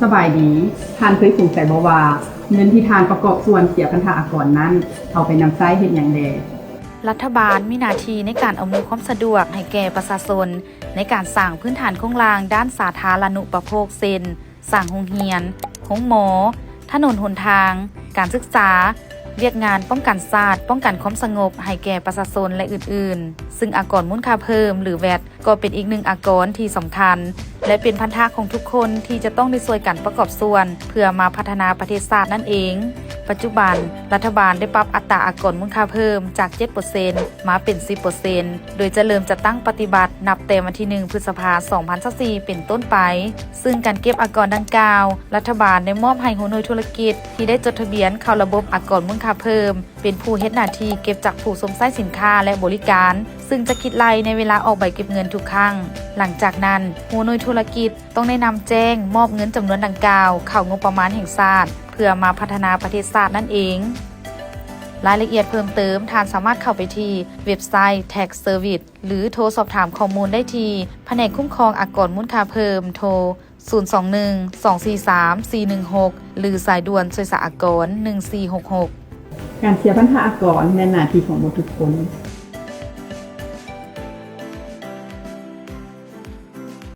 ສະບາຍດີ. ທ່ານເຄີຍສົງໄສບໍ່ວ່າ ເງິນທີ່ທ່ານປະກອບສ່ວນເສຍພັນທະອາກອນນັ້ນ ເອົາໄປນຳໃຊ້ເຮັດຫຍັງແດ່? ລັດຖະບານມີໜ້າທີ່ໃນການອຳນວຍຄວາມສະດວກໃຫ້ແກ່ປະຊາຊົນ ໃນການສ້າງພື້ນຖານໂຄງລ່າງດ້ານສາທາລະນຸປະໂພກ ເຊັ່ນ ສ້າງໂຮງຮຽນ, ໂຮງໝໍ, ຖະໜົນຫົນທາງ, ການສຶກສາ, ວຽກງານປ້ອງກັນຊາດ, ປ້ອງກັນຄວາມສະຫງົບໃຫ້ແກ່ປະຊາຊົນ ແລະ ອື່ນໆ. ຊຶ່ງອາກອນມູນຄ່າເພີ່ມ ຫຼື ແວັດ ກໍເປັນອີກໜຶ່ງອາກອນທີ່ສຳຄັນ ແລະ ເປັນພັນທະຂອງທຸກຄົນທີ່ຈະຕ້ອງໄດ້ຊ່ວຍກັນປະກອບສ່ວນ ເພື່ອມາພັດທະນາປະເທດຊາດນັ້ນເອງ. ປັດຈຸບັນ, ລັດຖະບານໄດ້ປັບອັດຕາອາກອນມູນຄ່າເພີ່ມຈາກ ເຈັດເປີເຊັນ ມາເປັນ ສິບເປີເຊັນ ໂດຍຈະເລີ່ມຈັດຕັ້ງປະຕິບັດນັບແຕ່ວັນທີ ໜຶ່ງ ພຶດສະພາ ສອງພັນຊາວສີ່ ເປັນຕົ້ນໄປ. ຊຶ່ງການເກັບອາກອນດັ່ງກ່າວ, ລັດຖະບານໄດ້ມອບໃຫ້ຫົວໜ່ວຍທຸລະກິດທີ່ໄດ້ຈົດທະບຽນເຂົ້າລະບົບອາກອນມູນຄ່າເພີ່ມ ເປັນຜູ້ເຮັດໜ້າທີ່ເກັບຈາກຜູ້ຊົມໃຊ້ສິນຄ້າ ແລະ ບໍລິການ, ຊຶ່ງຈະຄິດໄລ່ໃນເວລາອອກໃບເກັບເງິນທຸກຄັ້ງ. ຫຼັງຈາກນັ້ນ, ຫົວໜ່ວຍທຸລະກິດຕ້ອງໄດ້ນຳແຈ້ງມອບເງິນຈຳນວນດັ່ງກ່າວເຂົ້າງົບປະມານແຫ່ງຊາດ ເພື່ອມາພັດທະນາປະເທດຊາດນັ້ນເອງ. ລາຍລະອຽດເພີ່ມເຕີມ, ທ່ານສາມາດເຂົ້າໄປທີ່ເວັບໄຊ Tax Service ຫຼື ໂທສອບຖາມຂໍ້ມູນໄດ້ທີ່ພະແນກຄຸ້ມຄອງອາກອນມູນຄ່າເພີ່ມ, ໂທ ສູນສອງໜຶ່ງ ສອງສີ່ສາມ ສີ່ໜຶ່ງຫົກ ຫຼື ສາຍດ່ວນຊ່ວຍສາອາກອນ ໜຶ່ງສີ່ຫົກຫົກ. ການເສຍພັນທະອາກອນແມ່ນໜ້າທີ່ຂອງໝົດທຸກຄົນ.